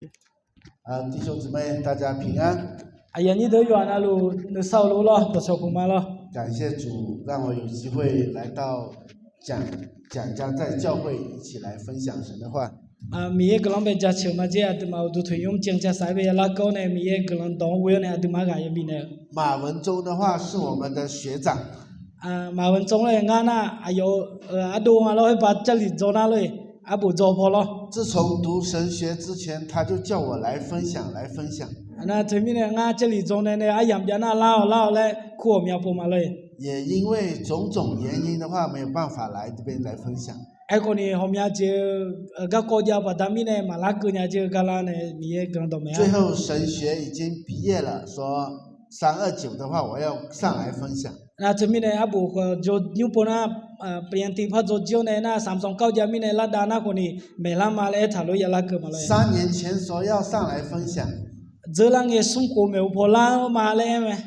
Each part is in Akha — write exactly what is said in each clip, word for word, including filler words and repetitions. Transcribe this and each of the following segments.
弟兄姊妹，大家平安。 Aqyuif aqnyir deuq yawqha navluf nuisar-eu lor lawr, dawqcawq puq ma lawr. 感谢主，让我有机会来到蒋，蒋家寨教会一起来分享神的话。 Miqyaer guiqlanq bae jaceuq ma jer, aqduimaf uqduq toeqnymr janca saf-aer bae yalar keuv-awr nae Miqyaer guiqlanq dawq-anr ghoe-awr nae aqduimaf-anr ghaq yabi naeq-eu. 马文忠的话是我们的学长。 Maqbanqtsov-anr laer ngar nar, aqyawf-eu ardov nga lawr, khoerba Jarlif dzaw nar lor-eq, arbof dzaw paw lawr. 自从读神学之前，他就叫我来分享，来分享。 Nar teumirnae ngar Jarlif dzaw nae nae aryamq jav nar lar-awq lar-awq laer kur ghawqmya pov ma lor-eq. 也因为种种原因的话，没有办法来这边来分享。 Aerkhawf ni ghawqmya jeq-eu garkawv jav-eu baqda mirnae maqlar keuv nya jeq-eu garlar nae Miqyaer guiqlanq dawqmaeq-a. 最后神学已经毕业了，说三二九的话，我要上来分享。 Nar teumirnae arbof khawf dzaw nymr pov nar, paqyantiv par dzaw jir-awr nae nar, samqsanq kar jav mirnae lardav nar khawf ni maeqlar ma laer aertaq lof-aer yalar keuv ma lor-eq. 三年前说要上来分享。 Dzeur lar ngae smr khof maeqhu paw lar-eu ma laer aer mae.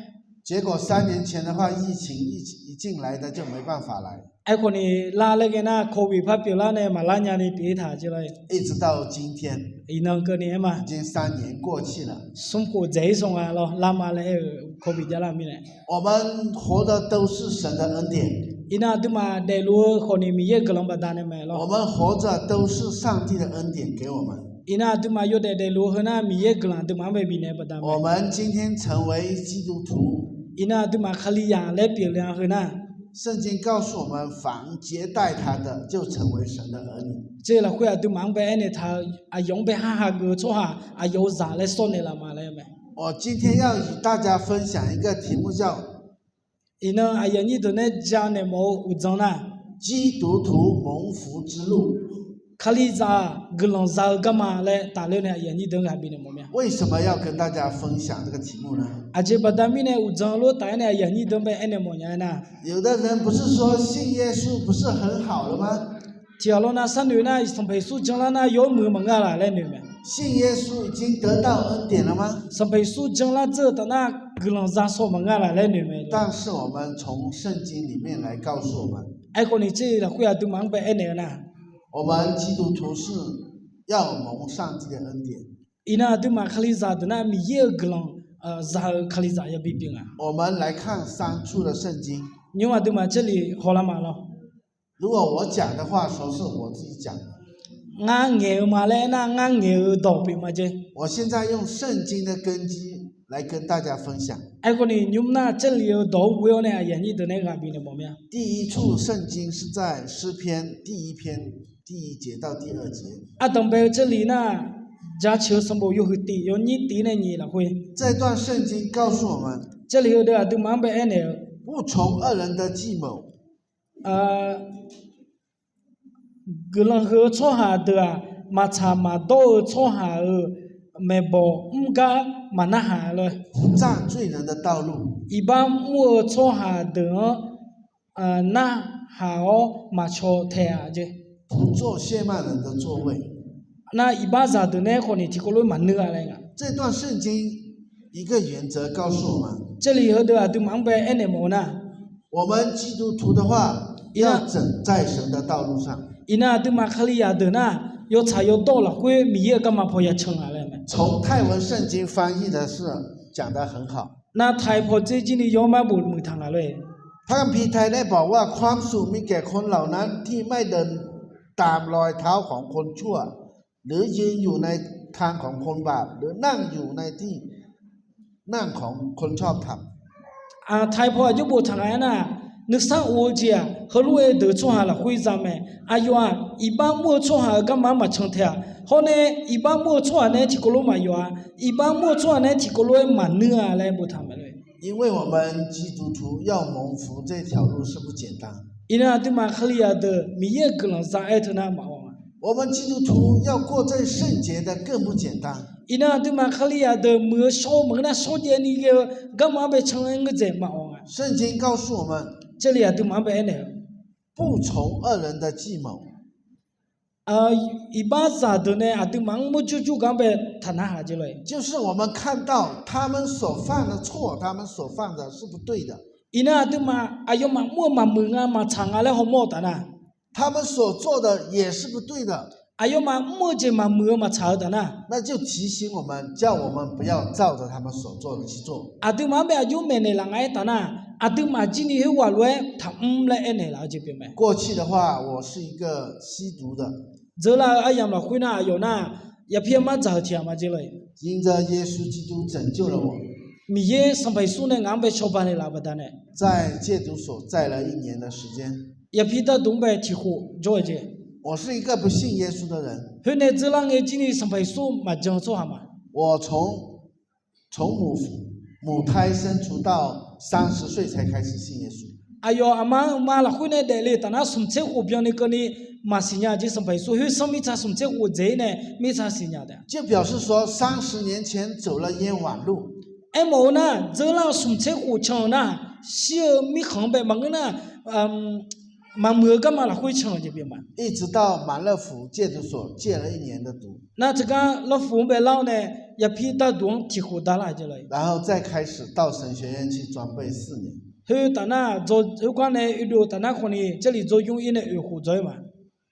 结果三年前的话，疫情一进来，他就没办法来。 Aerkhawf ni lar laer ghae nar, covid par pyeuflar nae maqlar nyani pyeuf-ir taq jeq lor-eq. 一直到今天， Iqnan keuvni aer ma. 已经三年过去了。 Smr khof dzaeq-ir saw nga lawr, lar ma laer aer-euq covid javlar mirnae. 我们活的都是神的恩典。 Iqnan aqduimaf daefluf-eu khawf ni Miqyaer-euq guiqlanq baqdanae mae lawr. 我们活着都是上帝的恩典给我们。 Iqnan aqduimaf yawdaef daefluf-eu heu nar Miqyaer-euq guiqlanq aqduimaf-anr bae bifnaeq-eu baqdanae. 我们今天成为基督徒， Iqnan aqduimaf Kalizaq laer pyeufle-a heu nar, 圣经告诉我们，凡接待他的，就成为神的儿女。 Tser lafkhoer aqduimaf-anr bae aernaeq taq-eu, aqyawf-anr bae har hageuf-eu tsawrhaq aqyawf-euq zaq laer sawr naeqlaf ma laer mae. 我今天要与大家分享一个题目叫 Iqnan aqyuif aqnyir deuq nae janaeq mawf-eu uqdzan nar, 基督徒蒙福之路。 Kalizaq-aq guiqlanq za-eu garma laer tafler nae aqyuif aqnyir deuq-anr ghaq bifnaeq mawf mya. 为什么要跟大家分享这个题目呢？ Aqjeq baqda mirnae uqdzan lof taf-aer nae aqyuif aqnyir deuq-anr bae aernaeq mawf nya-aer nar, 有的人不是说信耶稣不是很好了吗？ Tiqghaq lawr nav sharnoeq nar, Sanqpaq Yeqsur janlar nar yawmuiq-eu maqngeur-a laf laer noeq mae. 信耶稣已经得到恩典了吗？ Sanqpaq Yeqsur janlar dzeur-eu taf nar guiqlanq za shaw maqngeur-a laf laer noeq mae. 但是我们从圣经里面来告诉我们， Aerkhawf ni tser lafkhoer aqduimaf-anr bae aernaeq-eu nar, 我们基督徒是要蒙上帝的恩典。 Iqnan aqduimaf Kalizaq deuq nar Miqyaer-euq guiqlanq za-eu Kalizaq yabi pyeuf nga. 我们来看三处的圣经。 Nymr aqduimaf tser lef hawlar ma lawr. 如果我讲的话，说是我自己讲的。 Ngar ngaeq-eu ma laer aernar, ngar ngaeq-eu dawq pyeuf ma jeq. 我现在用圣经的根基来跟大家分享。 Aerkhawf ni nymr nar tser lef-eu dawq-anr ghoe-awr nae aqyuif aqnyir deuq nae ghaq bifnaeq mawf mya. 第一处圣经是在诗篇第一篇第一节到第二节。 Ardanqbae-eu tser lef nar, Jaceuq-eu sanqbof yawhuiq tiq yawnyir tiq nae nyiq lafkhoer. 这段圣经告诉我们， Tser lef heudeuq aqduimaf-anr bae aernaeq-eu, 不从恶人的计谋。 Guiqlanq huiq-eu tsawrhaq deuq-aq, maqtsaq maqdawr-eu tsawrhaq-euq maeqbawq mr gar maqnarhaq lof-aer, 不占罪人的道路。 Iqbax mr-eu tsawrhaq deuq-anr narhaq-awr maqcaw tae-a jeq. 不坐轻慢人的座位。 Nar iqbaxzaq deuq nae khawf ni tiqkawv lof-aer maqnui-a laer nga. 这段圣经一个原则告诉我们， Tser lef heudeuq aqduimaf-anr bae aernaeq mawf-eu nar, 我们基督徒的话，要走在神的道路上。 Iqnan aqduimaf Kalizaq deuq nar, yawtsaq yawdawr lafkhoer Miqyaer-euq garma paw ya can nga laer mae. 从泰文圣经翻译的是讲得很好。 Nar taqi paw dzer jir ni yawr mar bof muiq taq nga lor-eq. พระคัมภีร์ไทยได้บอกว่า ความสุขมีแก่คนเหล่านั้นที่ไม่เดินตามรอยเท้าของคนชั่ว หรือยืนอยู่ในทางของคนบาป หรือนั่งอยู่ในที่นั่งของคนชอบธรรม Taqi paw aqjox boftaq nga aernar, nuisar of-eu jeq-aq heulof-aer deuq tsawrhaq lafkhoer za mae. Aqyawf-aq iqbax mr-eu tsawrhaq-euq garma-anr maqcan tae-aq, hawr nae iqbax mr-eu tsawrhaq nae tiqkawv lof maqyawf-a, iqbax mr-eu tsawrhaq nae tiqkawv lof-aer maqnui-a laer boftaq mae lor-eq. 因为我们基督徒要蒙福这条路是不简单。 Iqnan aqduimaf Kalizaq deuq Miqyaer-euq guiqlanq za-aer teu nar maqawq nga. 我们基督徒要过这圣洁的更不简单。 Iqnan aqduimaf Kalizaq deuq muiq-eu shawr-eu maqngeur nar shawrjaev ni ghae-eu garma-anr bae can-aer ngeur dzaeq maqawq nga. 圣经告诉我们， Tser lef aqduimaf-anr bae aernaeq-eu, 不从恶人的计谋。 Iqbaxzaq deuq nae aqduimaf-anr mawrjur jur gar-anr bae taqnar haq jeq lor-eq. 就是我们看到他们所犯的错，他们所犯的是不对的。 Iqnan aqduimaf aqyawfmaf mr-eu maqmuiq nga maqtsaq nga laer hawmawr-eu taf nar, 他们所做的也是不对的。Aqyawfmaf mr-eu jeq maqmuiq-eu maqtsaq-eu taf nar, 那就提醒我们，叫我们不要照着他们所做的去做。 aqduimaf-anr bae aqjox maeqnaeq laf nga-aer taf nar, aqduimaf jir ni khoerghaq lof-aer taqmr laer aernaeq laf-eu jeq pyeuf mae. 过去的话，我是一个吸毒的， Dzeur lar-eu aryamq lafkhoer nar aqyawf nar, yapir armar dzaq-euq tiq ghaq ma jeq lor-eq. 因着耶稣基督拯救了我， Miqyaer Sanqpaq Yeqsur nae ngaq-anr bae cawba naeqlaf-eu baqdanae, 在戒毒所待了一年的时间。 yapir darduq-anr bae tiq khof jawr-eu jeq. 我是一个不信耶稣的人， Khoernae dzeur lar ngae jir ni Sanqpaq Yeqsur maqjan-eu tsawrhaq ma. 我从，从母，母胎生出到三十岁才开始信耶稣。 Aqyawf aqma ma lafkhoer nae daefle-eu taf nar smq tser khof byanni keuvni maqsiq nya jeq Sanqpaq Yeqsur khoer sanr mirtsa smq tser khof dzaeq-ir nae mirtsa siqnya taef-a. 就表示说，三十年前走了冤枉路。 Aermawf-eu nar, dzeur lar-eu smq tser khof can-eu nar, shir-eu mirkhanq-anr bae maqngeur nar, maqmuiq-eu garma lafkhoer can-eu jeq pyeuf ma. 一直到马勒福戒毒所戒了一年的毒。 Nar teugar lawrfu-anr bae lar-awr nae, yapir darduq-anr tiq khof dar lar-eu jeq lor-eq. 然后再开始到神学院去装备四年。 Khoer taf nar, khoergar nae oedov taf nar khawfni jarlif dzaw yur-ir nae oeq khof dzaw-ir ma.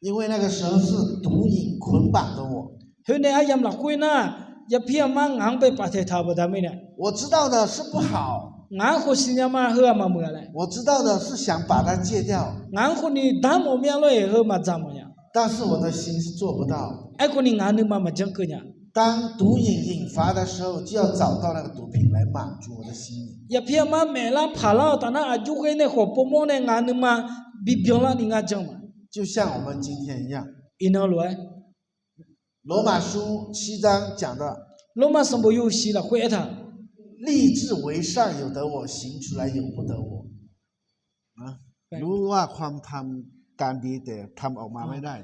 因为那个时候是毒瘾捆绑着我。 Khoernae aryamq lafkhoer nar, yapir armar ngaq-anr bae paftaeq taq-euq baqda mirnae, 我知道的是不好， ngaq-anr khawf siqnya ma, heu-aq maqmuiq-a laer. 我知道的是想把它戒掉， Ngaq-anr khawfni darmawf mir-a lor-eq, heu maqdzaq mawf nya. 但是我的心是做不到。 Aerkhawfni ngaq nuima maqjanr keuv nya. 当毒瘾引发的时候，就要找到那个毒品来满足我的心。 Yapir armar maeqlar paqlar-eu taf nar, aqjox ghae nae khawf povmawr nae ngaq nuima bibyan larni ngar jan ma. 就像我们今天一样， Iqnan lof-aer, 罗马书七章讲的， Lormav sanqbof yawhuiq shiq lafkhoer aertaq, 立志为善，有得我行，出来由不得我。 รู้ว่าความทำการดีแต่ทำออกมาไม่ได้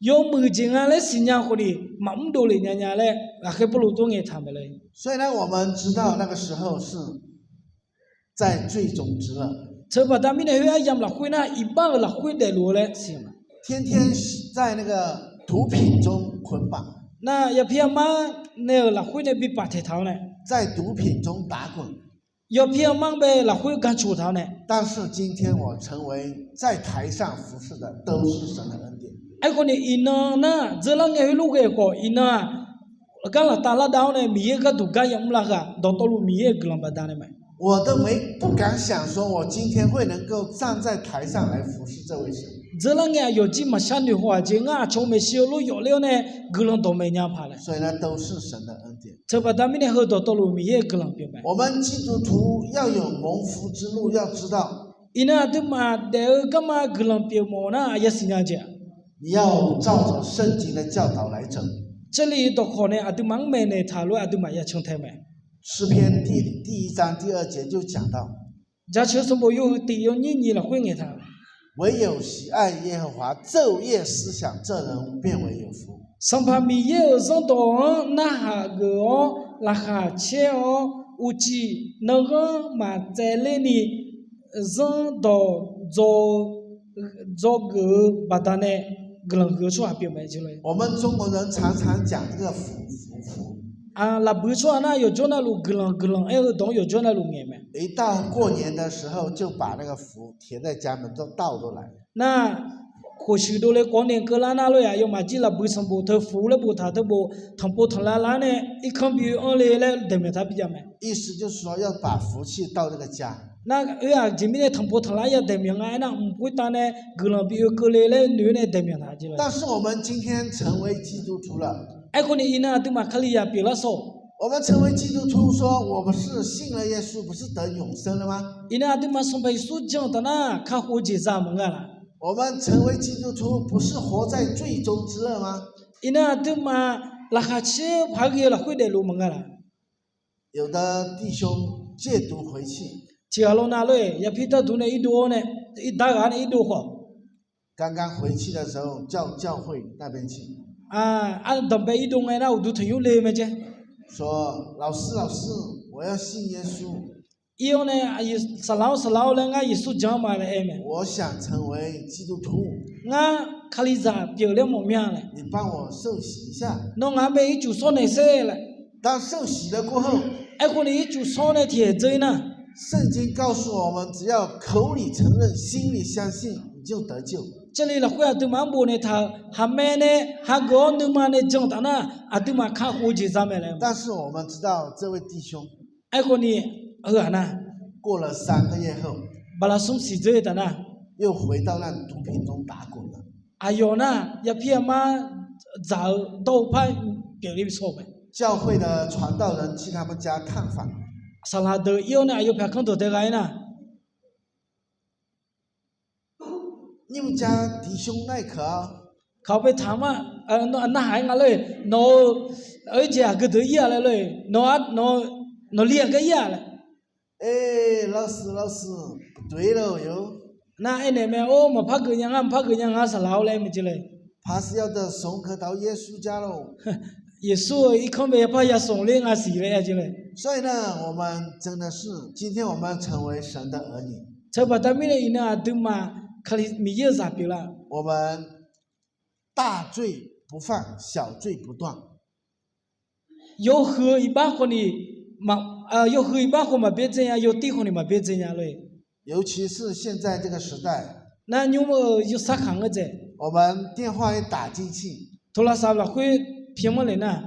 Yawmuiq jeq nga laer siqnya khawfni maqmr dovle nya nya laer, ghaqkhaer Pawrluv tov ngae taq mae lor-eq. 所以呢，我们知道那个时候是在罪中之乐。 Teubaqda mirnae khoer aryamq lafkhoer nar, iqbax-euq lafkhoer daefluf-eu laer siq ma. 天天在那个毒品中捆绑， Nar yapir armar nae-euq lafkhoer nae bi paftaeq taq-awr nae, 在毒品中打滚。 Yapir armar-anr bae lafkhoer gar coq taq-awr nae, 但是今天我成为在台上服侍的，都是神的恩典。 Aerkhawfni iqnan nar, dzeur lar ngae heulof ghae khawf iqnan-aq, gar laftav lardav-awr nae Miqyaer gharduq gar yamr lar heu-aq, dawqtawvluf Miqyaer-euq guiqlanq baqdanae mae. 我都没，不敢想说我今天会能够站在台上来服侍这位神。 Dzeur lar ngae aqyawf jir maqshar noeq haw-aq jeq ngar aqcawq maeqshi-eu lof yawf ler-awr nae guiqlanq dawqmaeq nya paq laer. 所以呢，都是神的恩典。 Teubaqda mirnae heu dawqtawvluf Miqyaer-euq guiqlanq pyeuf mae. 我们基督徒要有蒙福之路，要知道， Iqnan aqduimaf daef-eu garma guiqlanq pyeuf mawf nar, aqyawf siqnya jeq-aq, 你要照着圣经的教导来走。 Jarlif dawqkawq nae aqduimaf-anr maeqnaeq taq lof-aer aqduimaf ya can tae mae. 诗篇第，第一章第二节就讲到， Jaceuq sanqbof yawhuiq tiq yawnyir nyiq lafkhoer ngaeqtaq, 唯有喜爱耶和华，昼夜思想，这人便为有福。 Sanqpaq Miqyaer-euq zanrdawq-anr narhaq geuf-awr laqkhaq caer-awr, uqcif nanghanr maqtsaevler ni zanrdawq dzaw-eu, dzawgeuf-eu baqdanae guiqlanq huiq-eu tsawrhaq pyeuf mae. 我们中国人常常讲这个福，福，福。 Lafbuiq tsawrhaq nar yawqjawr navluf guiqlanq guiqlanq aer-eu dawq-anr yawqjawr navluf ngaeq mae. 一到过年的时候，就把那个福 贴在家门都倒出来。 Nar, khof shuif dovle kawv nae keuvlar nar lor-aq, aqyawfmaf jir lafbuiq sanqbof teu fuq laer boftaq teu bof tanqpov tanqlav lar nae irkanr bi oe anr le laer daeqmyanq taq bi jav mae. 意思就是说要把福气倒这个家。 Nar, oe-aq jeq mirnae tanqpov tanqlav ya daeqmyanq nga aernar, mq khoertav nae guiqlanq bi oe keuvle laer noeq-aer nae daeqmyanq taq jeq lor. 但是我们今天成为基督徒了， Aerkhawfni iqnan aqduimaf Kalizaq pyeuflar sawq. 我们成为基督徒，说我们是信了耶稣，不是得永生了吗？ Iqnan aqduimaf Sanqpaq Yeqsur jan-eu taf nar, kakhof-eu jeq za maqngeur-a laq? 我们成为基督徒，不是活在罪中之乐吗？ Iqnan aqduimaf laqkhaq caer paq-aer ghae-eu lafkhoer daefluf maqngeur-a laq? 有的弟兄戒毒回去， Tiqghaq lawnav lor-eq, yapir darduq nae irdov-awr nae, irdar ghaq nae irdov khawf, 刚刚回去的时候，叫教会那边去。 Danqbae irdov ngae nar, uqduq tanqnymr le mae jae. 说，老师，老师，我要信耶稣。 Ir-awr nae, saqlaq-awr saqlaq-awr laer ngar Yeqsur jan-anr ma laer aer mae. 我想成为基督徒。 Ngar Kalizaq pyeufler mawf mya laer. 你帮我受洗一下。 Nawr ngaq-anr bae ircuf sawr naeq sher laer. 当受洗了过后， Aerkhawfni ircuf sawr nae tiqghae dzeur-ir nar, 圣经告诉我们，只要口里承认，心里相信，你就得救。Jarlif lafkhoer aqduimaf-anr bofnaeq taq-euq khaqmae nae hageuf-awr nuima nae jan taf nar, aqduimaf kakhof-eu jeq za mae laer. 但是我们知道这位弟兄 Aerkhawf ni, heu-aq nar, 过了三个月后 baqlaqsmr siqdzeur-eu taf nar, 又回到那毒品中打滚了。 aqyawf nar, yapir yamar dzaq-eu dawr-eu par pyeufle bi shawr-eu mae. 教会的传道人去他们家探访。 Saqlaq deuq ir-awr nae aqyawf pyaq kanr dawq dae gha-ir nar, 你们家弟兄耐渴啊。 Kaq-awr baetaq ma, narhaq-aer nga lor-eq, nawq-eu, oerjeq aqgeu deuq ir-a laer lor-eq, nawq, nawq li-aq gar ir-a laer. 哎，老师，老师，不对了哟。 Nar aernaeq mae, or, maqpar geuf nya nga, maqpar geuf nya nga saqlaq-awr laer aer mae jeq lor-eq. 爬山的松棵到耶稣家喽。 Yeqsur-euq irkanr bae yapar ya smq ler nga siq laer aer jeq lor-eq. 所以呢，我们真的是，今天我们成为神的儿女， Teubaqda mirnae iqnan aqduimaf Kali Miqyaer-euq zaq pyeuflar. 我们大罪不犯，小罪不断。 Yawhuiq-eu iqbax khawf ni, yawhuiq iqbax khawf maqbyaerdzae nya, yawtir khawf ni maqbyaerdzae nya lor-eq. 尤其是现在这个时代， Nar nymr-euq yawsar khaq ngeur dzaeq. 我们电话一打进去， Tawlaqsaq lafkhoer pyaeq manr le nar,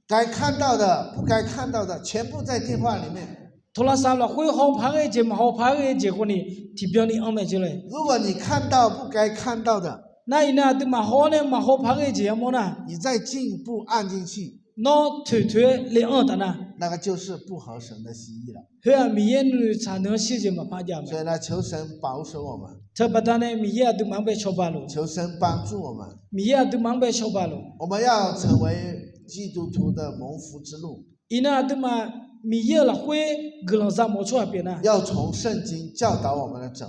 该看到的、不该看到的，全部在电话里面。 Tawlaqsaq lafkhoer haw paq-aer ghae jeq maqhaw paq-aer ghae jeq khawf ni tiqbyan ni anr mae jeq lor-eq. 如果你看到不该看到的， Nar iqnan aqduimaf haw-awr nae maqhaw paq-aer ghae jeq yamawr nar, 你再进一步按进去， Nawr toeq toeq-aer le anr-eu taf nar, 那个就是不合神的心意了。 Heu-aq Miqyaer nuinoeq tsaq nuianr shir jeq maqpar jav mae. 所以呢，求神保守我们， Teubaqda nae Miqyaer aqduimaf-anr bae cawba luf. 求神帮助我们， Miqyaer aqduimaf-anr bae cawba luf. 我们要成为基督徒的蒙福之路。 Iqnan aqduimaf Miqyaer-euq lafkhoer guiqlanq za mawf-eu tsawrhaq pyeuf nar, 要从圣经教导我们的走。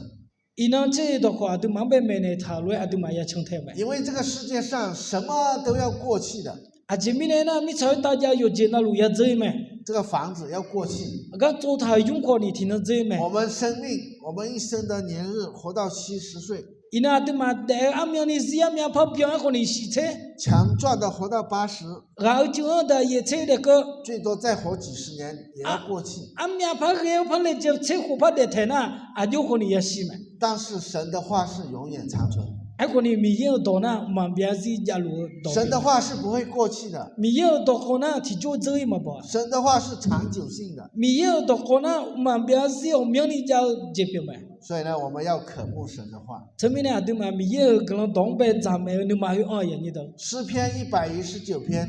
Iqnan tser dawqkawq aqduimaf-anr bae maeqnaeq taq-euq lof-aer aqduimaf ya can tae-eu mae. 因为这个世界上什么都要过去的， Aqjeq mirnae aernar, mirtsaq khoertav jav-eu yawqjeq navluf ya dzeur-ir mae. 这个房子要过去， Aqgar tsovtaq-euq nymr khawf ni tiqnan dzeur-ir mae. 我们生命，我们一生的年日，活到七十岁， Iqnan aqduimaf daef-eu armyanni zir armyan par byan-aer khawf ni shiq tser, 强壮的活到八十， Ghaq-eu cuiv-anr daef yaef tser daef keuv, 最多再活几十年也要过去。 Armyan par ghae-awr par laejae tser khof par daef taeq nar, aqjox khawf ni yashir mae. 但是神的话是永远长存。 Aerkhawf ni Miqyaer-euq dawq nar mqmaq byav zir javluf-eu dawq pyeuf mae. 神的话是不会过去的。 Miqyaer-euq dawq khawf nar tiqjawr dzeur-ir maqbaw-a. 神的话是长久性的。 Miqyaer-euq dawq khawf nar mqmaq byav zir ghawqmyanrni jav-eu jeq pyeuf mae. 所以呢，我们要渴慕神的话。 Teumirnae aqduimaf Miqyaer-euq guiqlanq dawq-anr bae dzaqmaeq-eu nuima khoer anr-eu aqnyir deuq. 诗篇一百一十九篇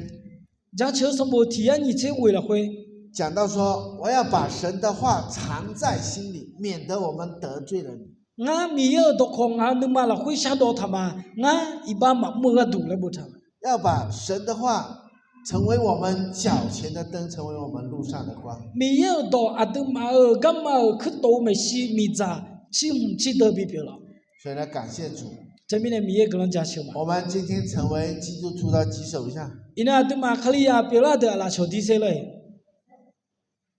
Jaceuq-eu sanqbof tiq yar nyiq tser ghoeq lafkhoer, 讲到说，我要把神的话藏在心里，免得我们得罪了你。 Ngar Miqyaer-euq dawqkawq ngaq-euq nuima lafkhoer shardawq taq ma. Ngar iqbax maqmr-eu gharduq laer boftaq-euq. 要把神的话成为我们脚前的灯，成为我们路上的光。 Miqyaer-euq dawq aqduimaf-euq garma-euq kuirtof-eu maeqshi miqdzaq cirhmq cirdeuv bipyeuf lawq. 所以呢，感谢主， Teumirnae Miqyaer guiqlanq jaceuq ma. 我们今天成为基督徒的举手一下。 Iqnan aqduimaf Kalizaq pyeuflar deuq aqlaf cawq dir ser lor-eq.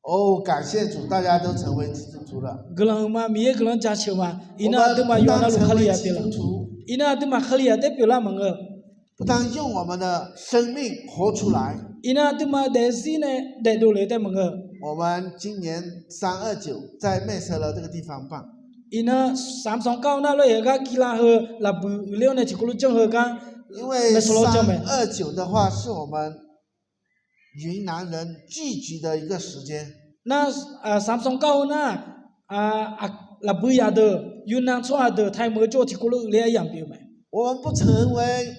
哦，感谢主，大家都成为基督徒了。 Guiqlanq huiqma, Miqyaer guiqlanq jaceuq ma. Iqnan aqduimaf yawqha navluf Kalizaq pyeuflar. Iqnan aqduimaf Kalizaq taef pyeuflar maqngeur. 不但用我们的生命活出来， Iqnan aqduimaf daefzir nae daefdov le taef maqngeur. 我们今年三二九在麦社楼这个地方办。 Iqnan สามสองเก้า nar lor-eq gar Kilav heu lafbuiq uiqler-awr nae tiqkawv lof janr heu gar 因为 Maeqsawqlawr janr mae. 三二九的话是我们云南人聚集的一个时间。 Nar, สามสองเก้า heu nar, lafbuiq yaq deuq, Yunnan tsawrhaq deuq ไทย meuq-eu jawr tiqkawv lof uiqler-aer yamq pyeuf mae. 我们不成为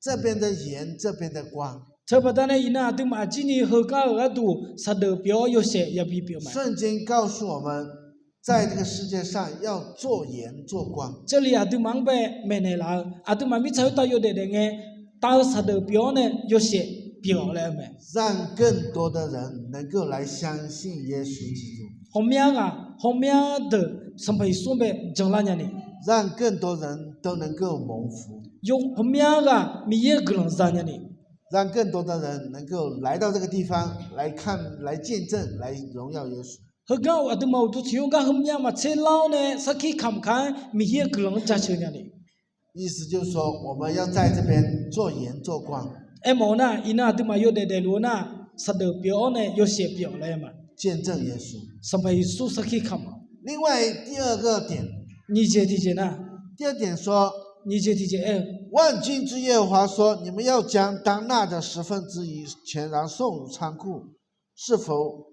这边的盐，这边的光。 Teubaqda nae iqnan aqduimaf aqjirni heugar-euq gharduq saqdeuf pyeuf-awr yawshaef yabi pyeuf mae. 圣经告诉我们，在这个世界上要做盐做光。 Jarlif aqduimaf-anr bae maeqnaeq laf-eu, aqduimaf mirtsaq khoertav yawdaef daef ngae, tav-eu saqdeuf pyeuf-awr nae yawshaef pyeuf-awq laer aer mae. 让更多的人能够来相信耶稣基督。 Ghawqmya ghaq, ghawqmya deuq Sanqpaq Yeqsur-anr bae janlar nyani. 让更多人都能够蒙福。 Ghawqmya ghaq Miqyaer-euq guiqlanq za nyani. 让更多的人能够来到这个地方来看，来见证，来荣耀耶稣。 Heugar aqduimaf uqduq tiq yawr gar heumyav maqtser lar-awr nae sarkir kamq ka-aer Miqyaer-euq guiqlanq-anr jaceuq nyani. 意思就是说，我们要在这边做盐做光。 Aermawf-eu nar, iqnan aqduimaf yawdaef daefluf-eu nar, saqdeuf pyeuf-awr nae yawshaef pyeuf-awq laer aer ma. 见证耶稣。 Sanqpaq Yeqsur sarkir kamq-awq. 另外第二个点， Nyiq jeq tiqjeq nar, 第二点说， nyiq jeq tiqjeq aer-eu. 万军之耶和华说，你们要将当纳的十分之一全然送入仓库，是否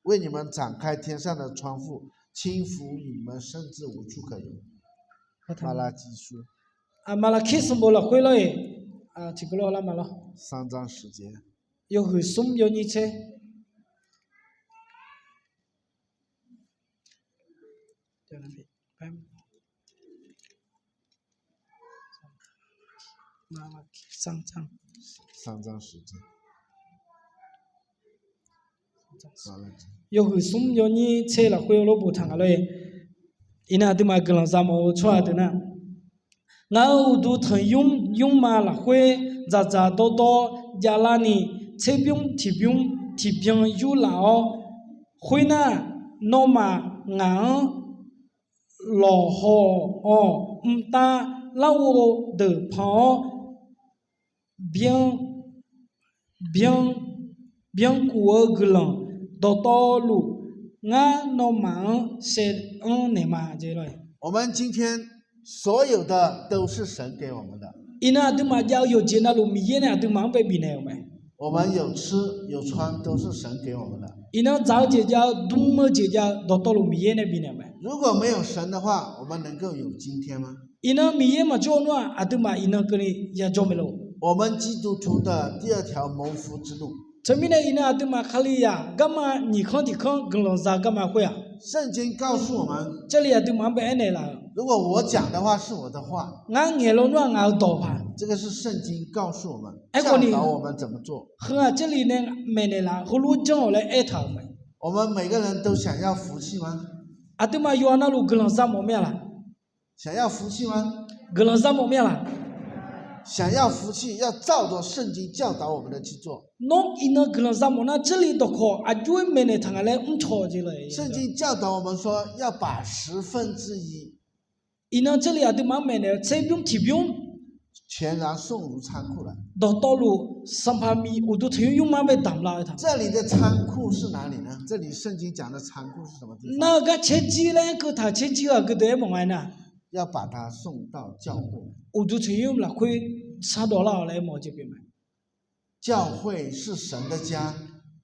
为你们展开天上的窗户，轻抚你们，甚至无处可容？ Maqlaqkir sanqbof lafkhoer lor-eq, tiqkawv lar lar ma lor. 三章十节。 Yawhuiq smr yawnyir tser. 三章十节。 Yawhuiq smr yawnyir tser lafkhoer lof boftaq nga lor-eq. Iqnan aqduimaf guiqlanq za mawf-eu tsawrhaq deuq nar, ngaq-euq uqduq tanqnymr nymrma lafkhoer dzaqdzaq dawrdawr javlarni, tserbymr tiqbymr tiqbyan yurlaf-awr, khoernar, nawmaf ngaq-anr lawqhaw-awq. Mqtav larghov deuq pan-awr, byan, byan, byankuf-eu guiqlanq dawqtawvluf, ngar nawmaf-anr saev-anr naeq ma. 我们今天所有的都是神给我们的。 Iqnan aqduimaf jav-eu yawqjeq navluf Miqyaer nae aqduimaf-anr bae bifnaeq-euq mae. 我们有吃有穿都是神给我们的。 Iqnan dzaq-eu jeq jav-eu, dm-eu jeq jav-eu dawqtawvluf Miqyaer nae bifnaeq-euq mae. 如果没有神的话，我们能够有今天吗？ Iqnan Miqyaer maqjawr-eu nar-aq, aqduimaf iqnan keuvni yajawr mae lor. 我们基督徒的第二条蒙福之路。 Teumirnae iqnan aqduimaf Kalizaq garma nyiq kanr tiq kanr guiqlanq za garma khoer-aq, 圣经告诉我们， Jarlif aqduimaf-anr bae aernaeq laf-euq, 如果我讲的话是我的话， Ngar ngaeq lawnmr-aq ngaq-euq dawq paq. 这个是圣经告诉我们， Aerkhawf ni, 教导我们怎么做。 Heu-aq Jarlif nae maeqnaeq laf-eu heulof janr-awq laer aertaq-euq mae. 我们每个人都想要福气吗？ Aqduimaf yawqha navluf guiqlanq za mawf mir-a laq? 想要福气吗？ Guiqlanq za mawf mir-a laq? 想要福气，要照着圣经教导我们的去做。 Nawr iqnan guiqlanq za mawf nar, Jarlif dawqkawq aqjox-aer maeqnaeq taq nga laer mrcaw jeq lor-eq. 圣经教导我们说，要把十分之一 Iqnan Jarlif aqduimaf-anr maeqnaeq-eu tserbymr tiqbymr 全然送入仓库了。 Dawqtawvluf Sanqpaq Miqyaer uqduq tanqnymr nymrma bae damq lar-eu taq. 这里的仓库是哪里呢？这里圣经讲的仓库是什么地方？ Nar-eu gar caerjir laer aer keuv taq, caerjir-aq geu deuq aer mawf nga aernar, 要把它送到教会。 Uqduq tanqnymr lafkhoer shardawq lar-awq laer aer mawf-eu jeq pyeuf mae. 教会是神的家。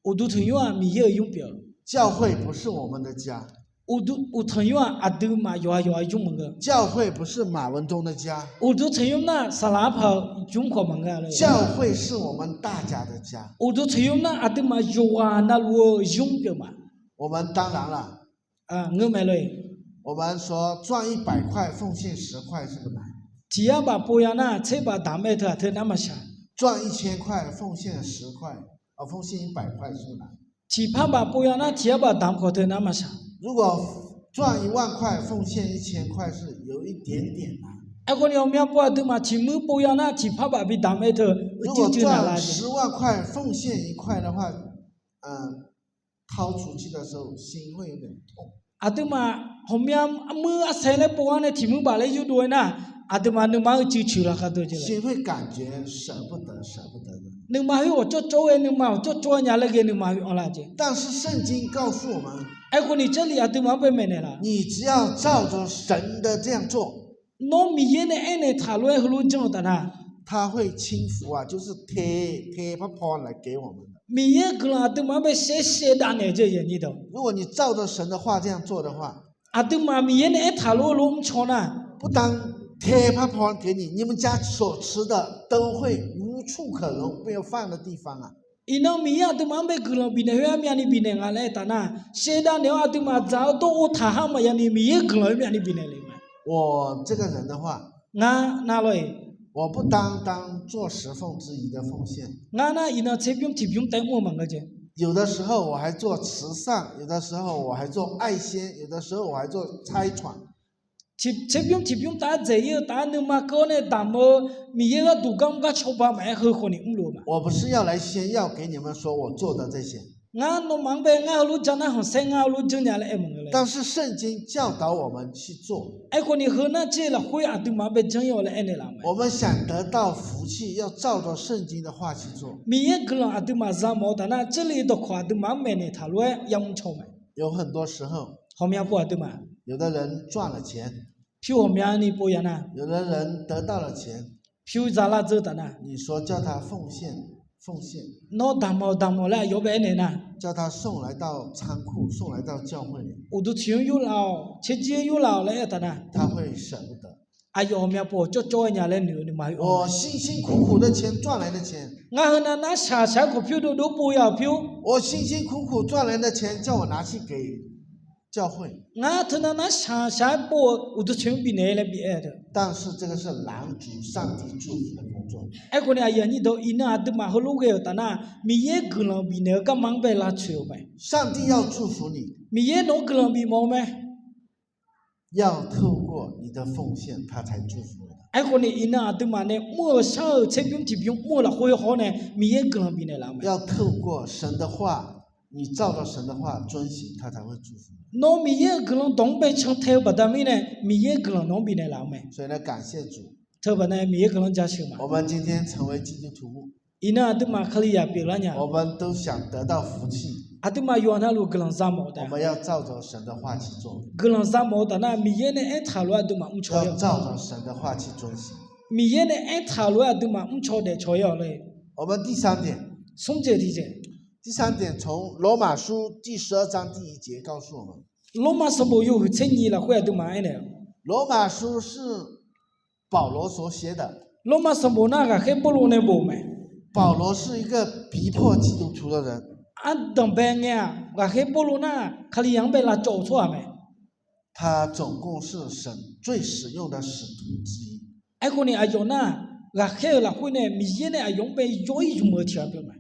Uqduq tanqnymr-aq Miqyaer-euq nymr pyeuf-eu. 教会不是我们的家。 Uqtanqnymr-aq aqduimaf yawqha yawqha nymr maqngeur. 教会不是马文忠的家。 Uqduq tanqnymr nar saqlaq arpaq-eu nymr khawf maqngeur-a lor. 教会是我们大家的家。 Uqduq tanqnymr nar aqduimaf yawqghaq navluf-eu nymr pyeuf ma. 我们当然了， Ngeur mae lor-eq. 我们说赚一百块奉献十块是不难。 Tiq yar baf pov ya nar tser baf damq-aer teu-aq teu nar maqshaq. 赚一千块奉献十块，呃，奉献一百块是不难。 Tiq par baf pov ya nar tiq yar baf damq khawf teu nar maqshaq. 如果赚一万块奉献一千块是有一点点难。 Aerkhawf ni ghawqmya pov aqduimaf tiq muir pov ya nar tiq par baf bi damq-aer teu uicuiv cuiv naq la jeq. 如果赚十万块奉献一块的话，呃， Aqduimaf ghawqmya muir arsaeq laer pov-anr nae tiq muir baf laer yurdov-aer nar, aqduimaf nuima uicuiv cuiv laqkhaq deuq jeq. Nuima khoer ghawqcawv cawv-aer nuima ghawqcawv cawv-aer nya laer ghae nuima khoer anr lar jeq. Aerkhawf ni Jarlif aqduimaf-anr bae maeqnaeq laf. Nawr Miqyaer nae aernaeq taq lof-aer heulof janr-eu taf nar, 他会轻抚啊，就是贴贴拍拍来给我们的。 Miqyaer guiqlanq aqduimaf-anr bae shaev shaev dav naeq jeq yawqnyir deuq. 如果你照着神的话这样做的话， Aqduimaf Miqyaer nae aertaq lof-aer heulof mrcaw nar, 不单贴拍拍给你，你们家所吃的都会无处可容，没有放的地方啊。 Iqnan Miqyaer aqduimaf-anr bae guiqlanq bifnaeq khoer armyavni bifnaeq nga laer aertaq nar, shaevdav naeq-awr aqduimaf dzaq-awr dawr-or taqhar maqyavni Miqyaer guiqlanq-aer myavni bifnaeq le ma. 我这个人的话， Ngar nar lor-eq, 我不单单做十分之一的奉献， Ngar nar iqnan tserbymr tiqbymr taef mr-eu maqngeur jeq. 有的时候我还做慈善，有的时候我还做爱心，有的时候我还做差传。 Tserbymr tiqbymr taf-aer dzaeq-ir-eu taf-aer nuima keuv-awr nae damq-eu, Miqyaer gharduq gar mr gar cawba maqaer, heu khawf ni mrluf-eu ma. 我不是要来炫耀给你们说我做的这些， Ngar nawmaf-anr bae ngar heulof jan nar khanqsaer ngar heulof janrnya laer aer maqngeur le. 但是圣经教导我们去做。 Aerkhawf ni heu nar Jarlif lafkhoer aqduimaf-anr bae janr-ir-awq laer aernaeq laf-eu mae. 我们想得到福气，要照着圣经的话去做。 Miqyaer guiqlanq aqduimaf za mawf-eu taf nar, Jarlif dawqkawq aqduimaf-anr maeqnaeq taq lof-aer yamr caw mae. 有很多时候， Ghawqmya pov aqduimaf, 有的人赚了钱， Pyur ghawqmyani pov yaf nar, 有的人得到了钱， pyur za lar dzeur taf nar, 你说叫他奉献，奉献， nawr damq-awq damq-awq laer aqyawf bae aernaeq nar, 叫他送来到仓库，送来到教会里， uqduq tiq-anr yurlaf-awq, caerjir-anr yurlaf-awq laer aer-eu taf nar, 他会舍不得。 aqyawf ghawqmya pov-awq cawvcawv-aer nya laer noeq-eu ni ma-eu 我辛辛苦苦的钱赚来的钱， ngar heunav nar shaq shaq-aer khawf pyur dovdov pov ya-euq pyur, 我辛辛苦苦赚来的钱，叫我拿去给教会。 ngar teunav nar shaq shaq-aer pov-eu uqduq tiq-anr bifnaeq laer bi aer-eu. 但是这个是拦阻上帝祝福的工作。 Aerkhawf ni aqyuif aqnyir deuq, iqnan aqduimaf heulof ghae-euq taf nar, Miqyaer guiqlanq bifnaeq-eu garma-anr bae lavtsoeq-euq mae. 上帝要祝福你， Miqyaer nawq-anr guiqlanq bifmawf-eu mae. 要透过你的奉献，他才祝福你。 Aerkhawf ni iqnan aqduimaf nae mr-euq shar-euq tserbymr tiqbymr mr-eu lafkhoer haw-awr nae Miqyaer guiqlanq bifnaeq laf-eu mae. 要透过神的话，你照着神的话遵行，他才会祝福你。 Nawr Miqyaer-euq guiqlanq dawq-anr bae cantae-eu baqda mirnae Miqyaer guiqlanq nawq-anr bifnaeq laf-eu mae. 所以呢，感谢主， Teubaqda nae Miqyaer guiqlanq jaceuq ma. 我们今天成为基督徒， Iqnan aqduimaf Kalizaq pyeuflar nya, 我们都想得到福气， aqduimaf yawqha navluf guiqlanq za mawf-eu taef, 我们要照着神的话去做， guiqlanq za mawf-eu taf nar Miqyaer nae aertaq-eu lof-aer aqduimaf mrcaw-ir-awq. 要照着神的话去遵行。 Miqyaer nae aertaq-eu lof-aer aqduimaf mrcaw daefcaw-ir-awq lor-e. 我们第三点， Smr jeq tiqjeq, 第三点从罗马书第十二章第一节告诉我们， Lormav sanqbof yawhuiq tser nyiq lafkhoer aqduimaf aernaeq-eu, 罗马书是保罗所写的， Lormav sanqbof nar ghaqkhaer Pawrluv nae bof-eu mae. 保罗是一个逼迫基督徒的人， Ardanqbae ngae-aq, ghaqkhaer Pawrluv nar Kalizaq-anr bae lavcawv-eu tsawrhaq mae. 他总共是神最使用的使徒之一。 Aerkhawf ni aqyawf nar, ghaqkhaer-euq lafkhoer nae Miqyaer nae aqyawf-anr bae yawr-ir zmq-eu tiq ghaq pyeuf mae.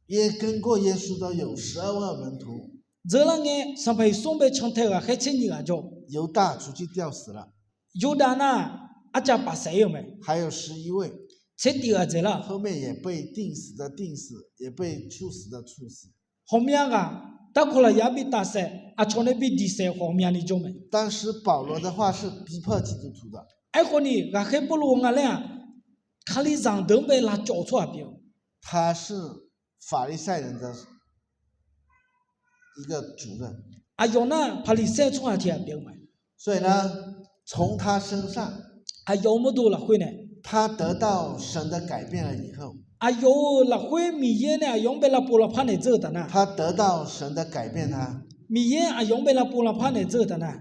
因为跟过耶稣的有十二万门徒， Dzeur lar ngae, Sanqpaq Yeqsur-anr bae cantae-eu ghaqkhaer tser nyiq ghaq jawr-eu, 犹大出去吊死了， Yurdav nar arcav paf saef-ir-euq mae. 还有十一位， Tser tif ghaq dzaeqlar-euq, 后面也被钉死的钉死，也被处死的处死。 Ghawqmya ghaq darkawq lafyaq-anr bi tafsaef, aqcawq nae bi diqsaef khawf ghawqmyani jawr mae. 当时保罗的话是逼迫基督徒的， Aerkhawf ni ghaqkhaer Pawrluv nga laer-aq, Kalizaq deuq-anr bae lavcawv-eu tsawrhaq pyeuf-eu. 他是法利赛人的一个主任。 Aqyawf nar Paqliqsaer tsawrhaq tiq ghaq pyeuf-eu mae. 所以呢，从他身上， Aqyawf-euq mawrdo lafkhoer nae, 他得到神的改变了以后， aqyawf-euq lafkhoer Miqyaer nae aqyawf-anr bae lavpov lavpar naeq dzeur-eu taf nar, 他得到神的改变，他 Miqyaer aqyawf-anr bae lavpov lavpar naeq dzeur-eu taf nar,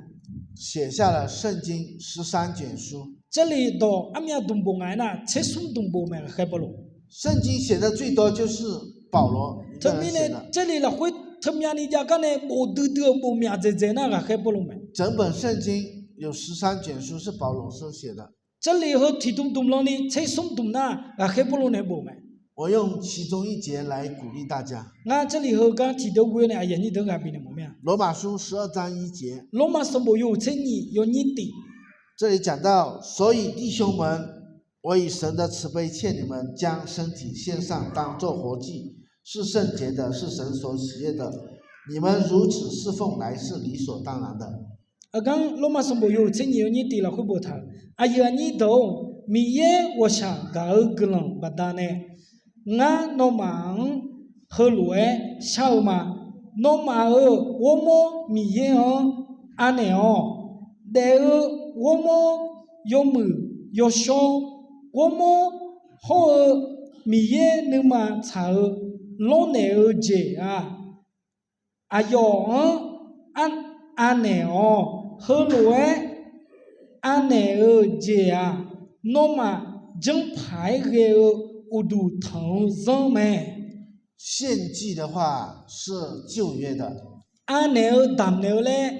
写下了圣经十三卷书。 Jarlif dawq armyav dmqbof nga aernar, tser smr dmqbof mae ghaqkhaer Pawrluv. 圣经写的最多就是保罗一个人写的。 Teumirnae Jarlif lafkhoer teumyani jav gar nae bof duidui-eu bof myaf dzaeqdzaeq nar ghaqkhaer Pawrluv mae. 整本圣经有十三卷书是保罗所写的。 Jarlif heu tiqdmq dmq lanni tser smr dmq nar ghaqkhaer Pawrluv nae bof mae. 我用其中一节来鼓励大家。 Ngar Jarlif heugar tiqdeuv ghoe nae aqyuif aqnyir deuq-anr ghaq bifnaeq mawf mir-a. 罗马书十二章一节， Lormav sanqbof yawhuiq tser nyiq yawnyir tif. 这里讲到，所以弟兄们，我以神的慈悲劝你们，将身体献上，当作活祭，是圣洁的，是神所喜悦的。你们如此侍奉，乃是理所当然的。 Aqgar Lormav sanqbof yawhuiq tser nyiq yawnyir tif lafkhoer boftaq-euq, aqyuif aqnyir deuq-or, Miqyaer ghawqshaq gaq-eu guiqlanq baqdanae ngar nawmaf-anr heulof-aer shar-eu ma. Nawmaf-euq ghawrmawr Miqyaer-anr anaeq-awq. Daef-eu ghawrmawr, yawmuiq yawshawr ghawrmawr hawr-eu Miqyaer nuima tsaq-eu lawrnaeq-eu jeq-aq, aqyawf-anr anaeq-awq. Heulof-aer anaeq-eu jeq-aq, nawmaf janrpaq-aer ghae-eu uqduq tanq-eu zanr mae. 献祭的话是旧约的。 Anaeq-eu damqnaeq-eu laer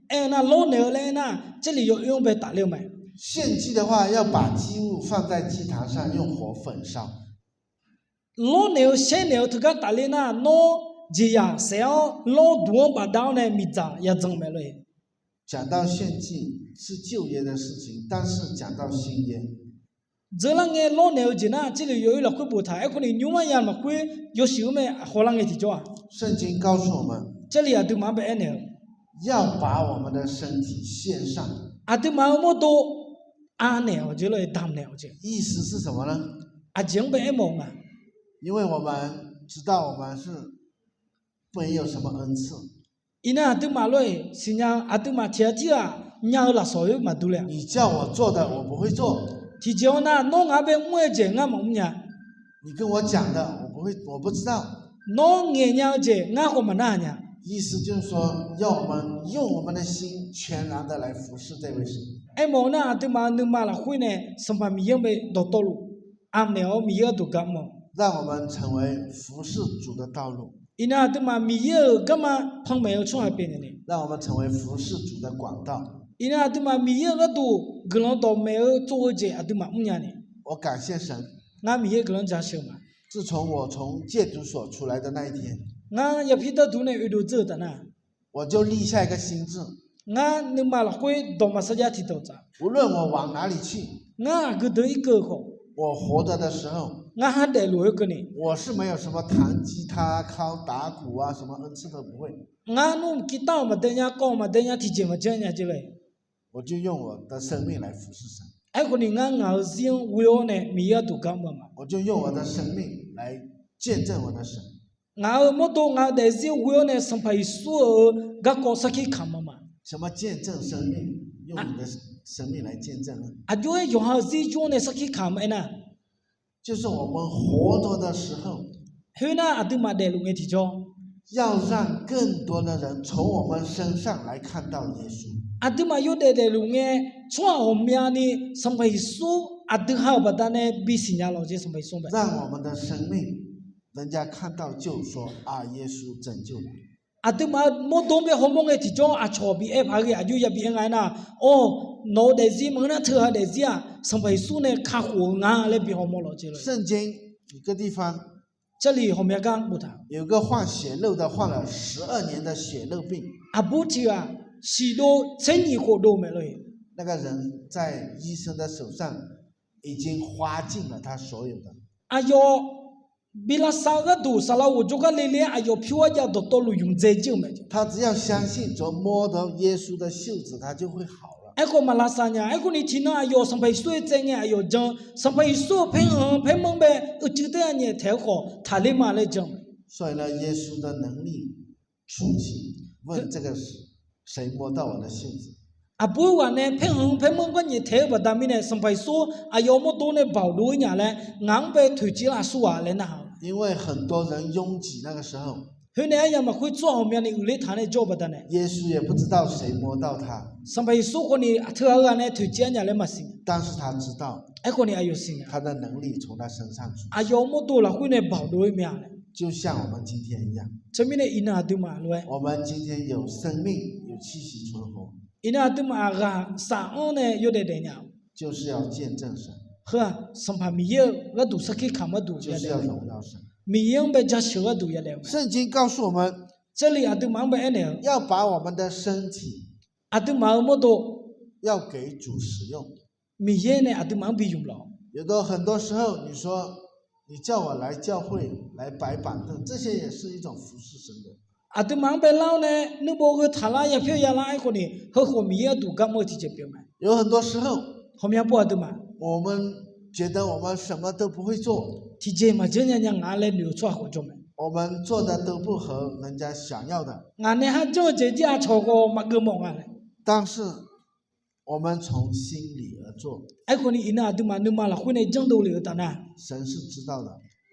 aer-eu nar, lawrnaeq-eu laer aer nar, Jarlif yawoer-anr bae tafler-eu mae. 献祭的话，要把祭物放在祭坛上，用火焚烧。 Lawrnaeq-eu shaernaeq-eu teugar tafler nar, nawr jeqzaq saef-awr lawrduq-anr bafdav-awr nae miqdzaq yadzan mae lor-e. 讲到献祭是旧约的事情，但是讲到新约， Dzeur lar ngae lawrnaeq-eu jeq nar, Jarlif yawoer lafkhoer boftaq. Aerkhawf ni nymrma ya lafkhoer yawshuif-eu mae, hawlar ngae tiqjawr-aq, 圣经告诉我们， Jarlif aqduimaf-anr bae aernaeq-eu, 要把我们的身体献上。 Aqduimaf-euq mawrdo anaeq-awq jeq lor-e, damqnaeq-awq jeq. 意思是什么呢？ Aqjeq-anr bae aermawf-eu nga. 因为我们知道我们是没有什么恩赐。 Iqnan aqduimaf lor-e, siqnya-eu aqduimaf tiq ghaq tirghaq nya-eu lafsawq-aer maqdur le-a. 你叫我做的，我不会做。 Tiqjeq-awr nar, nawr ngaq-anr bae mr-eu jeq ngar maqmr nya. 你跟我讲的，我不会，我不知道。 Nawr ngaeq nya-eu jeq ngar khawf maqnar nya. 意思就是说，要我们用我们的心全然的来服侍这位神。 Aermawf-eu nar, aqduimaf-euq nuima lafkhoer nae Sanqpaq Miqyaer-anr bae dawqtawvluf anaeq-awr Miqyaer gharduq gar mr-awq. 让我们成为服侍主的道路。 Iqnan aqduimaf Miqyaer-euq garma panmaeq-eu tsawrhaq pyeuf naeq ni. 让我们成为服侍主的管道。 Iqnan aqduimaf Miqyaer-euq gharduq guiqlanq dawqmaeq-eu tsov-eu jeq aqduimaf mr nya ni. 我感谢神。 Ngar Miqyaer guiqlanq jaceuq ma. 自从我从戒毒所出来的那一天， Ngar yapir darduq nae oedov dzeur-eu taf nar, 我就立下一个心志， Ngar nuima lafkhoer dawqma sarjax tiqdawq tsaf. 无论我往哪里去， Ngar aqgeu deuq irkeuv khawf, 我活着的时候， Ngar ha daefluf-eu keuvni, 我是没有什么弹吉他、敲打鼓啊，什么恩赐都不会。 Ngar nmr mqkiv tar-awq maqdae nya, kawv-awq maqdae nya, tiqjeq maqjanr nya jeq le. 我就用我的生命来服侍神。 Aerkhawfni ngar ngaq-euq zir-anr ghoe-awr nae Miqyaer gharduq gar mr-eu ma. 我就用我的生命来见证我的神。 Ngaq-euq mawrdo ngaq-euq daefzir ghoe-awr nae Sanqpaq Yeqsur-euq garkawv sarkir kamq-eu ma. 什么见证生命？用你的生命来见证呢？ Aqjox-aer yawqha-euq zir jur-awr nae sarkir kamq-aer nar, 就是我们活着的时候， Khoernar aqduimaf daefluf ngae tiqjawr, 要让更多的人从我们身上来看到耶稣。 Aqduimaf yawdaef daefluf ngae, tsawrhaq ghawqmyani Sanqpaq Yeqsur aqdui ha-euq baqdanae bisiq nya lawq jeq Sanqpaq Yeqsur bae. 让我们的生命，人家看到就说啊，耶稣拯救了。 Aqduimaf-euq mawrdo-anr bae hawmawr ngae tiqjawr aqcawq bi aer paq-aer ghae aqjox yabi aer nga aernar, Awr, nawq-euq daefzir maqngeur nar teughaq daefzir-aq Sanqpaq Yeqsur nae kakhof-eu nga laer bi hawmawr lawq jeq. 圣经有个地方， Jarlif ghawqmya gar boftaq, 有个患血漏的，患了十二年的血漏病。 Aqbur tiq ghaq siqdov tser nyiq khof dov-eu mae lor-eq. 那个人在医生的手上已经花尽了他所有的。 Aqyawf bi lavsav-eu gharduq saqlaq ghof jawrgar le le-aer aqyawf pyur-aer jav dawqtawvluf ymqdzae jir-eu mae. 他只要相信，只要摸到耶稣的袖子，他就会好了。 Aerkhawf maq lavsav nya. Aerkhawfni tiqnan aqyawf Sanqpaq Yeqsur-aer tsaev ngae aqyawf jan, Sanqpaq Yeqsur-euq paerkhanq paermanr bae uicuiv taer-a nyaeftaeq-aer khawf taqler ma laer jan-eu mae. 所以呢，耶稣的能力触及，问这个谁摸到我的袖子。 Aqbur ghaq nae paerkhanq paermanr gar nyaeftaeq-eu baqda mirnae Sanqpaq Yeqsur aqyawf mawrdo nae baoq dov-ir nya laer ngaq-anr bae toeqciv lar aqsur ghaq laer narhaq-eu. 因为很多人拥挤那个时候， Khoernae aryamq lafkhoer tsawrhaq ghawqmyani uiqler taq nae jawr-eu baqdanae, 耶稣也不知道谁摸到他， Sanqpaq Yeqsur khawfni aqteu ghaq-eu ghaq nae toeqciv-ar nya laer maqsiq nya. 但是他知道， Aerkhawfni aqyawf siqnya. 他的能力从他身上出。 Aqyawf-euq mawrdo lafkhoer nae baoq dov-ir mya laer. 就像我们今天一样， Teumirnae iqnan aqduimaf lof-aer, 我们今天有生命，有气息存活， Iqnan aqduimaf ghaq saf-anr nae yawdaef daefnya-eu, 就是要见证神， Heu-aq Sanqpaq Miqyaer-eu gharduq sarkir kamq gharduq 就是要荣耀神。 Miqyaer-anr bae jaceuq-eu gharduq yadaef-eu mae. 圣经告诉我们， Jarlif aqduimaf-anr bae aernaeq-eu, 要把我们的身体， Aqduimaf-euq mawrdo, 要给主使用。 Miqyaer nae aqduimaf-anr bi ymq lawq. 有的很多时候，你说，你叫我来教会来摆板凳，这些也是一种服侍神的。 Aqduimaf-anr bae lar-awr nae nuibov gheu taq lar, yapyaer ya lar-aer khawfni, heu khawf Miqyaer gharduq gar mr-eu tiqjeq pyeuf mae. 有很多时候， Ghawqmya pov aqduimaf, 我们觉得我们什么都不会做， Tiqjeq maqjanr nya nya ngaq laer noeq-eu tsawrhaq khawf jawr mae. 我们做的都不合人家想要的。 Ngaq nae har janr-eu jeq jir aqcawq khawf maqgeuf mawf nga laer. 但是，我们从心里而做， Aerkhawfni iqnan aqduimaf nuima lafkhoer nae janrdov lef-eu taf nar, 神是知道的。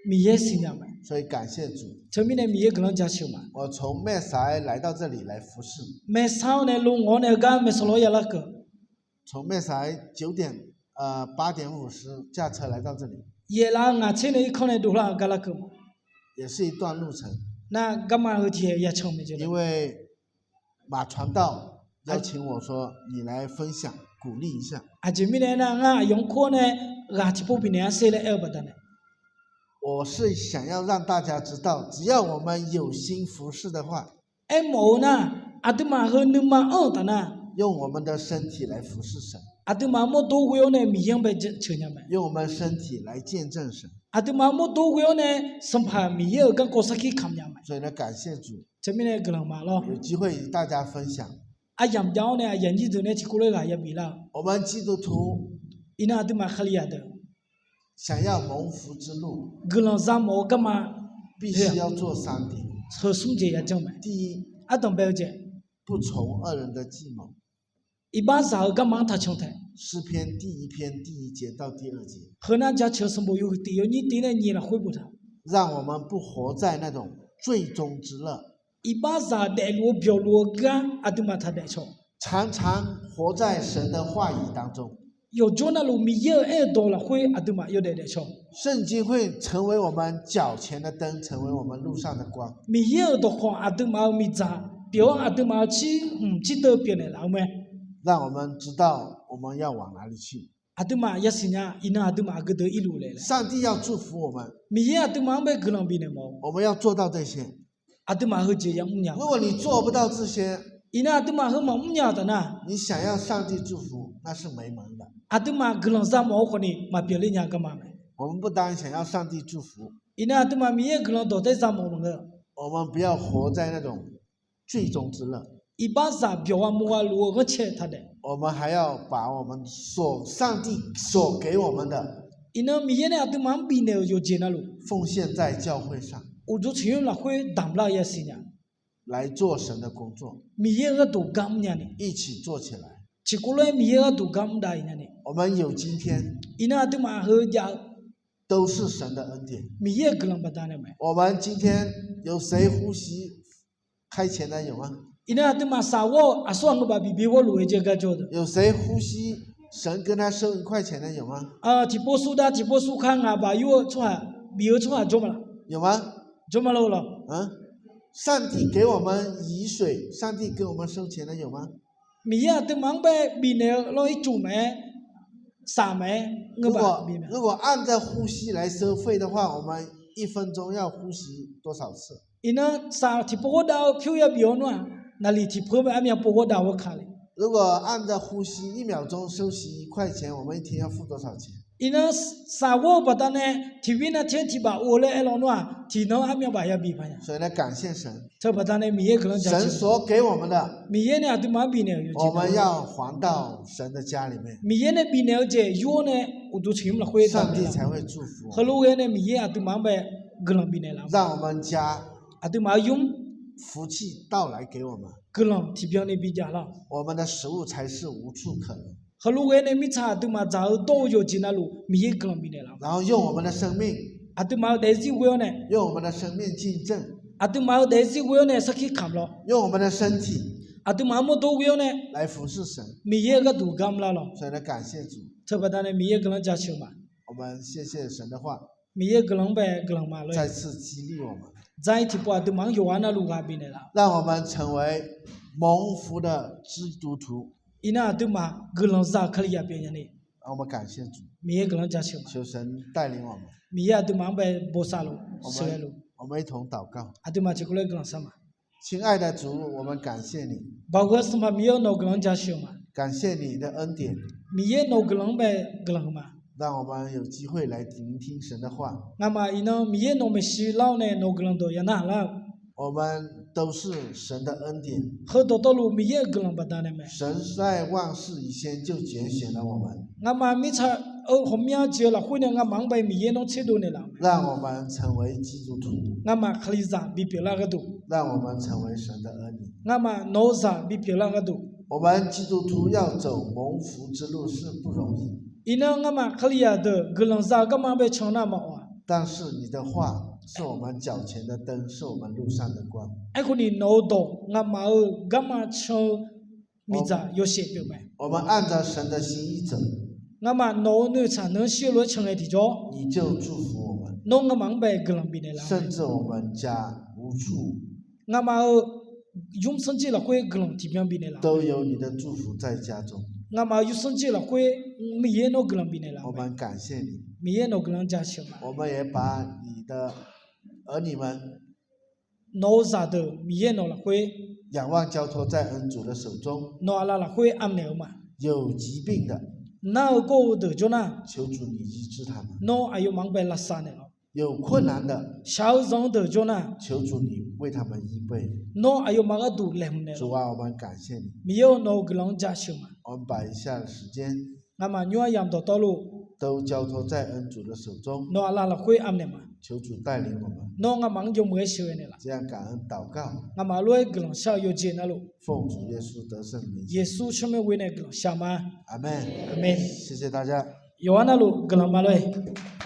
Miqyaer siqnya mae. 所以感谢主， Teumirnae Miqyaer guiqlanq jaceuq ma. 我从麦塞来到这里来服侍， Maeqsar-awr nae lo ngawq-awr nae heugar maeqsar lawr ya larkeuv. 从麦塞九点，呃，八点五十驾车来到这里， Yaef laf-eu ngaq tser nae irkanr nae dovlar-eu gar larkeuv ma. 也是一段路程。 Nar garma heu tiqkhaeq ya can mae jeq. 因为马传道邀请我说，你来分享，鼓励一下。 Aqjeq mirnae aernar, ngar aqyawf-anr kur-awr nae ghaq tiqpov bifnaeq-a sher laer aer-eu baqdanae, 我是想要让大家知道，只要我们有心服侍的话， Aermawf-eu nar, aqduimaf heu nuima anr-euq taf nar, 用我们的身体来服侍神， Aqduimaf-euq mawrdo ghoe-awr nae Miqyaer-anr bae jaceuq nya mae. 用我们身体来见证神。 Aqduimaf-euq mawrdo ghoe-awr nae Sanqpaq Miqyaer-euq garkawv sarkir kamq nya mae. 所以呢，感谢主， Teumirnae guiqlanq ma lawr. 有机会与大家分享。 Aryamq jav-awr nae aqyuif aqnyir deuq nae tiqkawv lof-aer ghaq ya biflar-eu. 我们基督徒 Iqnan aqduimaf Kalizaq deuq 想要蒙福之路， Guiqlanq za mawf-eu garma, 必须要做三点。 Heu smr jeq ya janr mae. 第一， Ardanq bae-eu jeq, 不从恶人的计谋。Iqbaxzaq-euq garma-anr taqcan taef. 诗篇第一篇第一节到第二节。 Heu nar jaceuq-eu sanqbof yawhuiq tiq yawnyir tiv nae nyiq lafkhoer boftaq. 让我们不活在那种罪中之乐。 Iqbaxzaq daefluf-eu byawq luf-eu gar aqduimaf taqdaef cawq. 常常活在神的话语当中。 Yawqjawr navluf Miqyaer-euq aer-eu dawq lafkhoer aqduimaf yawdaef daef cawq. 圣经会成为我们脚前的灯，成为我们路上的光。 Miqyaer-euq dawqkawq aqduimaf-euq miqdzaq pyeuf-awr, aqduimaf-euq cirhmq cirdeuv pyeufnaeq laf-eu mae. 让我们知道我们要往哪里去。 Aqduimaf yasiq nya, iqnan aqduimaf aqgeu deuq irluf le laer. 上帝要祝福我们。 Miqyaer aqduimaf-anr bae guiqlanq bifnaeq mawf-eu. 我们要做到这些。 Aqduimaf heujeq yamr nya. 如果你做不到这些， Iqnan aqduimaf heu maqmr nya-euq taf nar, 你想要上帝祝福，那是没门的。 Aqduimaf guiqlanq za mawf-eu khawfni maqpyeuf ler nya garma mae. 我们不单想要上帝祝福， Iqnan aqduimaf Miqyaer-euq guiqlanq dawq taer za mawf maqngeur. 我们不要活在那种罪中之乐。 Iqbaxzaq byawq gha mawr gha luf-eu ghanrcae taqdaef. 我们还要把我们所，上帝所给我们的 Iqnan Miqyaer nae aqduimaf-anr bifnaeq-euq yawqjeq navluf 奉献在教会上。 Uqduq tsoeqnymr lafkhoer damq lar-eu yasiq nya. 来做神的工作。 Miqyaer-euq gharduq gar mrnya ni. 一起做起来。 Tiqkawv lof-aer Miqyaer gharduq gar mr dav-iq nya ni. 我们有今天， Iqnan aqduimaf heu jav-eu 都是神的恩典。 Miqyaer-euq guiqlanq baqdanae mae. 我们今天有谁呼吸开钱的有吗？ Iqnan aqduimaf saf ghawr-eu aqsur aqngeu baf bif bi ghawrluf-eu jeq gar jawr-eu deuq. 有谁呼吸，神跟他收一块钱的有吗？ Tiqpov sur dav tiqpov sur kar ngaq baf yur-eu tsawrhaq bif-eu tsawrhaq jawr ma laq? 有吗？ Jawr ma laq-eu lawq? 上帝给我们雨水，上帝给我们收钱的有吗？ Miqyaer aqduimaf-anr bae bifnaeq-eu lawr ircuf mae-aer, saf mae-aer, ngeur baf bif mae. 如果按照呼吸来收费的话，我们一分钟要呼吸多少次？ Iqnan saf tiqpov ghawr dav-eu pyur yabif-awr nar-aq, naqliq tiqpov bae armyav pov ghawr dav-eu ka le. 如果按照呼吸一秒钟收取一块钱，我们一天要付多少钱？ Iqnan saf ghawr-eu baqdanae tiqbir nav ter tiqbaf or laer aer law nar-aq, tiqnan armyav baf yabif paq nya. 所以呢，感谢神。 Teu baqdanae Miqyaer guiqlanq jaceuq. 神所给我们的， Miqyaer nae aqduimaf-anr bifnaeq-euq yawqjeq 我们要还到神的家里面。 Miqyaer nae bifnaeq-eu jeq yur-awr nae uqduq tsoeqnymr lafkhoer damq 上帝才会祝福我们。 Heulof ghae nae Miqyaer aqduimaf-anr bae guiqlanq bifnaeq laf-eu mae. 让我们家 Aqduimaf-euq nymr 福气到来给我们。 Guiqlanq tiqbyan ni bijav lar-awq. 我们的食物才是无处可容。 Heulof ghae nae mirtsaq aqduimaf dzaq-eu dawr-eu yawqjeq navluf Miqyaer guiqlanq bifnaeq laf-eu mae. 然后用我们的生命， Aqduimaf-euq daefzir ghoe-awr nae, 用我们的生命见证， Aqduimaf-euq daefzir ghoe-awr nae sarkir kamq lawr, 用我们的身体 Aqduimaf-euq mawrdo ghoe-awr nae 来服侍神。 Miqyaer-euq gharduq gar mrlar lawq. 所以呢，感谢主。 Teu baqdanae Miqyaer guiqlanq jaceuq ma. 我们谢谢神的话， Miqyaer guiqlanq-anr bae guiqlanq ma lawr. 再次激励我们， Dzar-ir tiqpov aqduimaf-anr yawqghaq navluf ghaq bifnaeq laf-eu 让我们成为蒙福的基督徒。 Iqnan aqduimaf guiqlanq za-eu Kalizaq pyeuf nya ni. 让我们感谢主， Miqyaer guiqlanq jaceuq ma. 求神带领我们。 Miqyaer aqduimaf-anr bae bosav luf sheuqghae luf. 我们一同祷告。 Aqduimaf tiqkawv lof-aer guiqlanq shar ma. 亲爱的主，我们感谢你， Baoq-eu Sanqpaq Miqyaer-or, nawq-eu guiqlanq-anr jaceuq-eu ma. 感谢你的恩典， Miqyaer nawq-eu guiqlanq-anr bae guiqlanq-eu ma. 让我们有机会来聆听神的话。 Ngamaf iqnan Miqyaer nawq maeqshi lar-awr nae nawq-eu guiqlanq dawq ya narhaq lar-eu 我们都是神的恩典。 Heu dawqtawvluf Miqyaer-euq guiqlanq baqdanae mae. 神在万事以先就拣选了我们， Ngamaf mirtsaq-eu ghawqmya jeq-eu lafkhoer nae ngamaf-anr bae Miqyaer nawr tserdov naeqlaf-eu mae. 让我们成为基督徒， Ngamaf Kalizaq bipyeuf lar gharduq, 让我们成为神的儿女。 Ngamaf nawq-eu zaq bipyeuf lar gharduq. 我们基督徒要走蒙福之路是不容易。 Iqnan ngamaf Kalizaq deuq guiqlanq za-eu garma bae can nar maqawq-aq. 但是你的话是我们脚前的灯，是我们路上的光。 Aerkhawf ni nawq-eu dawq ngamaf-euq garma can-eu miqdzaq yawshaef pyeuf mae. 我们按照神的心意走， Ngamaf nawq-euq noeqtsaq nan-anr shir-eu lof-aer can ngae tiqjawr, 你就祝福我们， Nawr ngamaf-anr bae guiqlanq bifnaeq laf-eu mae. 甚至我们家无处 Ngamaf-euq nymr sanrjir lafkhoer guiqlanq tiqbyan bifnaeq laf-eu mae. 都有你的祝福在家中。 Ngamaf-euq nymr sanrjir lafkhoer Miqyaer nawr guiqlanq bifnaeq laf-eu mae. 我们感谢你， Miqyaer nawq-eu guiqlanq-anr jaceuq ma. 我们也把你的儿女们 Nawq-eu zaqdeuq Miqyaer nawq lafkhoer 仰望交托在恩主的手中。 Nawq aqlaf lafkhoer anaeq-eu ma. 有疾病的， Nar-eu gawr-eu deuq jawr nar, 求主你医治他们。 Nawr aqyawfmaf-anr bae lavsav naeq lawq. 有困难的， Shaq-eu zanq-eu deuq jawr nar, 求主你为他们预备。 Nawr aqyawfmaf gharduq laeqhmq naeq lawq. 主啊，我们感谢你。 Miqyaer-or, nawq-eu guiqlanq-anr jaceuq ma. 我们把以下的时间 Ngamaf nymr aryamq dawqtawvluf 都交托在恩主的手中。 Nawq aqlaf lafkhoer anaeq ma. 求主带领我们， Nawr ngamaf-anr yawmuiq-aer sheuqghae naeqlaf. 这样感恩祷告， Ngamaf lof-aer guiqlanq shar-eu yawqjeq navluf, 奉主耶稣得胜的名， Yeqsur tsawrmyanr ghoe nae guiqlanq shar ma. 阿门。 Aqmeq. 谢谢大家。 Yawqha navluf guiqlanq ma lor-eq.